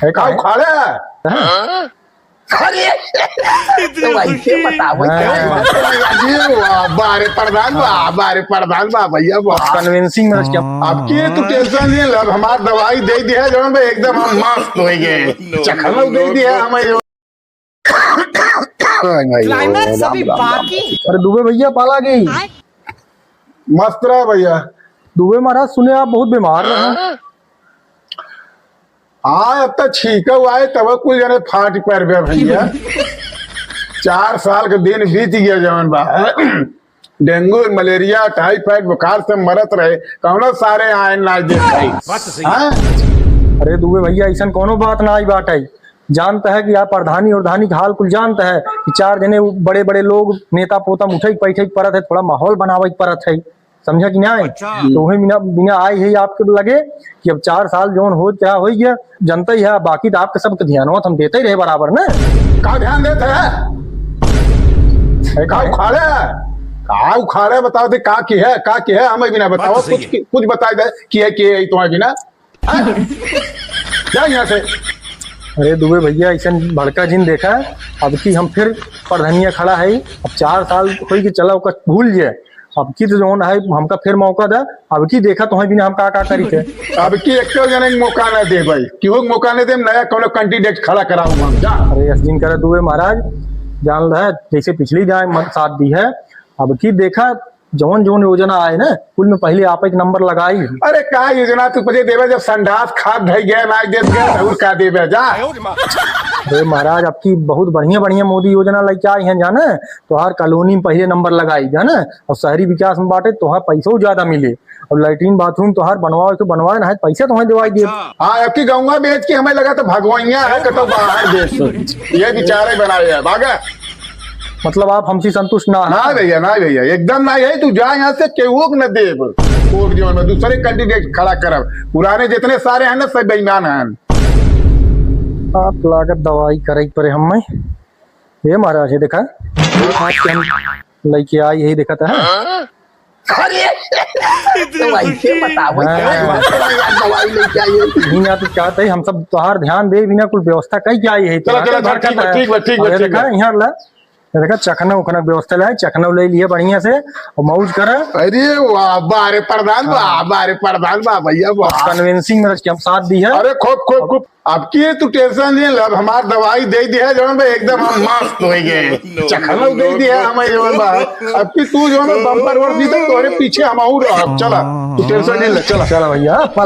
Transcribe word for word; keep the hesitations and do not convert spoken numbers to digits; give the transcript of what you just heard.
है का उखाड़ा? हाँ। अरे, तो वैसे बताओ, हाँ। क्या बात है भैया जी? वाह, बारे प्रधान, वाह, बारे प्रधान, वाह भैया, वाह। Convincing में क्या? अब की तू tension नहीं ले, हमार दवाई दे दिया, जौन बे एकदम हम मस्त हो गए। चखना दे दिया हमें जो। Climax अभी बाकी। अरे दुबे भैया, पाला गई। मस्त रहा भैया। दुबे महाराज, सुने आप बहुत बीमार रहे। हाँ, अब तो छींका हुआ है, तब कुल जने फाट पर बे भैया। चार साल के दिन बीत गया जवन बा। डेंगू, मलेरिया, टाइफाइड बुखार से मरत रहे, कौनो सारे आए ना देखे। बात तो सही है। हाँ? अरे दुबे भैया, ऐसन कौनो बात ना आई बात है। जानता है कि आप प्रधानी और धानी का हाल कुल जानता है कि चार जने बड़े बड़े लोग नेता पोता उठे के बैठे के परत है, थोड़ा माहौल बनावे के परत है। समझा कि ना? अच्छा। तो वही बिना, बिना आए ही आपके लगे कि अब चार साल जौन हो क्या हो गया, जनता ही है, बाकी तो आपके सबके ध्यान हो, हम देते ही रहे बराबर ना। का ध्यान देत है? है का का है? उखाड़े? का उखाड़े बताओ दे, का की है, का की है, हमें बिना बात तो बताओ, सही कुछ है। की-, कुछ बताई दे, की है, की है, तुम्हारे बिना? हाँ? जा यहाँ से। अरे दुबे भैया, ऐसे भड़का जिन देखा, अब की हम फिर प्रधनिया खड़ा है, अब चार साल होई कि चला ओकर भूल जे, अब की तो जौन है हमका फिर मौका दे, अब की देखा तुम्हें बिना हम का का करी थे। अब की एक जने के मौका ना दे भाई, केहू के मौका नहीं दे, नया कोनो candidate खड़ा कराऊं हम, जा। अरे यस जिन करे दुबे महाराज, जान रहे जैसे पिछली जाए मत साथ दी है, अब की देखा जौन जौन योजना आए ना, कुल में पहले आप एक नंबर लगाई। अरे का योजना तू पहले देवे, जब संडास खाद धई गया, ना देत गया, तो और का देवे, जा। अरे महाराज, आपकी बहुत बढ़िया बढ़िया मोदी योजना लेके आई हैं जाने, तोहार कॉलोनी में पहले नंबर लगाई जाने, और शहरी विकास में बाटे तोहार पैसो ज्यादा मिले, और लैट्रिन बाथरूम तोहार बनवावे के बनवावे ना है, पैसा तोहार दिवाई दिए। हाँ, आपकी गौवा बेच के हमें लगा तो भगवैया है, कतो बाहर देश से। ये विचारे बनाए है, भागा। मतलब आप हमसे संतुष्ट ना हैं? ना भैया, ना भैया, एकदम ना है। तू जा यहाँ से, केहू के न देब। वोट जो है, दूसरे candidate खड़ा करब। पुराने जितने सारे हैं ना, सब बेईमान हैं। आप लागत दवाई करे पड़े हमें। ये महाराज, ये देखा, आपके हम लेके आई, यही देखा था। अरे, तो वैसे बताओ, हाँ। क्या बात है यार, दवाई लेके आई है। नहीं, आप क्या कहते हैं, हम सब तोहार ध्यान दे बिना कुल व्यवस्था कई क्या आई है, चलो, चलो, चलो, ठीक बा, ठीक बा, ठीक बा, और ये ठीक देखा, बा। यहाँ ला, ये देखा, चखना उखना व्यवस्था लाए, चखना ले लिए बढ़िया से और मौज करा। अरे वाह, बारे प्रधान, वाह, बारे प्रधान, वाह भैया, वाह। Convincing में रच के हम साथ दी है। अरे खूब, खूब, खूब। अब की तू tension नहीं ले, अब हमार दवाई दे दी है, जौन बे एकदम हम मस्त हो गए। चखना दे दी है हमें, जौन बा। अब की तू जौन बा bumper vote जीते, तोरे पीछे हम और रहब। चला, तू tension नहीं ले, चला। चला भैया।